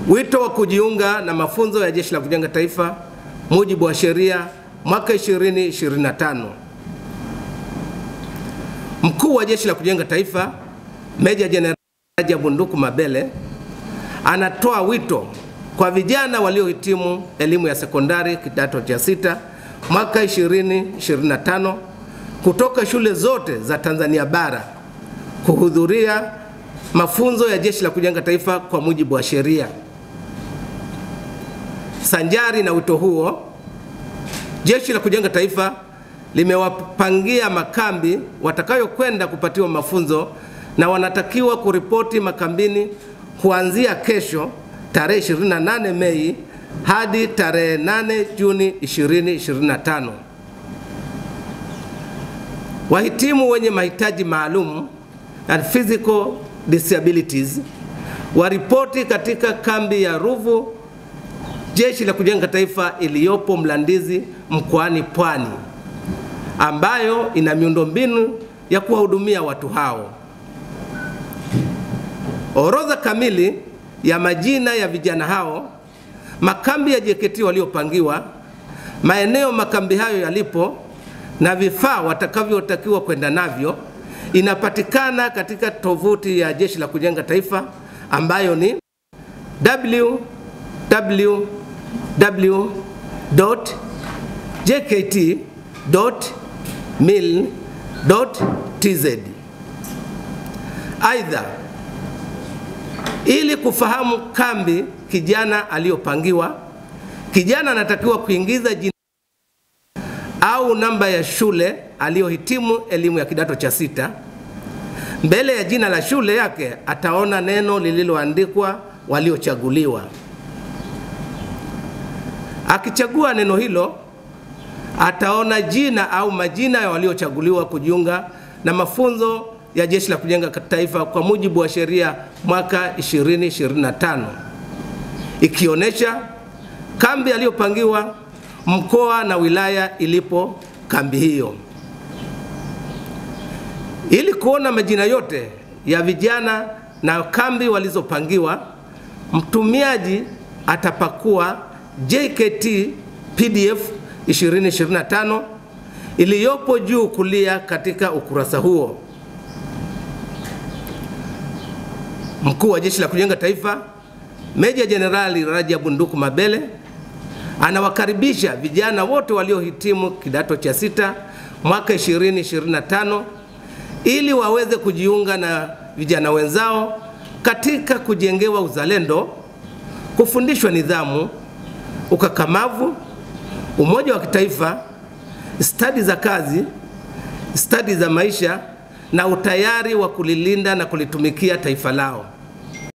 Wito wa kujiunga na mafunzo ya Jeshi la Kujenga Taifa mujibu wa sheria mwaka 2025. Mkuu wa Jeshi la Kujenga Taifa Meja Jenerali Rajabu Nduku Mabele anatoa wito kwa vijana waliohitimu elimu ya sekondari kidato cha 6 mwaka 2025 kutoka shule zote za Tanzania bara kuhudhuria mafunzo ya Jeshi la Kujenga Taifa kwa mujibu wa sheria. Sanjari na wito huo, Jeshi la Kujenga Taifa limewapangia makambi watakayokwenda kupatiwa mafunzo na wanatakiwa kuripoti makambini kuanzia kesho tarehe 28 Mei hadi tarehe 8 Juni 2025. Wahitimu wenye mahitaji maalum and physical disabilities waripoti katika kambi ya Ruvu Jeshi la Kujenga Taifa iliyopo Mlandizi mkoani Pwani, ambayo ina miundombinu ya kuwahudumia watu hao. Orodha kamili ya majina ya vijana hao, makambi ya JKT waliopangiwa, maeneo makambi hayo yalipo na vifaa watakavyotakiwa kwenda navyo inapatikana katika tovuti ya Jeshi la Kujenga Taifa ambayo ni www.jkt.mil.tz. Aidha, ili kufahamu kambi kijana aliyopangiwa, kijana anatakiwa kuingiza jina au namba ya shule aliyohitimu elimu ya kidato cha 6. Mbele ya jina la shule yake ataona neno lililoandikwa waliochaguliwa. Akichagua neno hilo, ataona jina au majina ya waliochaguliwa kujiunga na mafunzo ya Jeshi la Kujenga Taifa kwa mujibu wa sheria mwaka 2025, ikionyesha kambi aliyopangiwa, mkoa na wilaya ilipo kambi hiyo. Ili kuona majina yote ya vijana na kambi walizopangiwa, mtumiaji atapakua JKT PDF 2025 iliyopo juu kulia katika ukurasa huo. Mkuu wa Jeshi la Kujenga Taifa Meja Jenerali Rajabu Nduku Mabele anawakaribisha vijana wote waliohitimu kidato cha 6 mwaka 2025 ili waweze kujiunga na vijana wenzao katika kujengewa uzalendo, kufundishwa nidhamu, ukakamavu, umoja wa kitaifa, stadi za kazi, stadi za maisha na utayari wa kulilinda na kulitumikia taifa lao.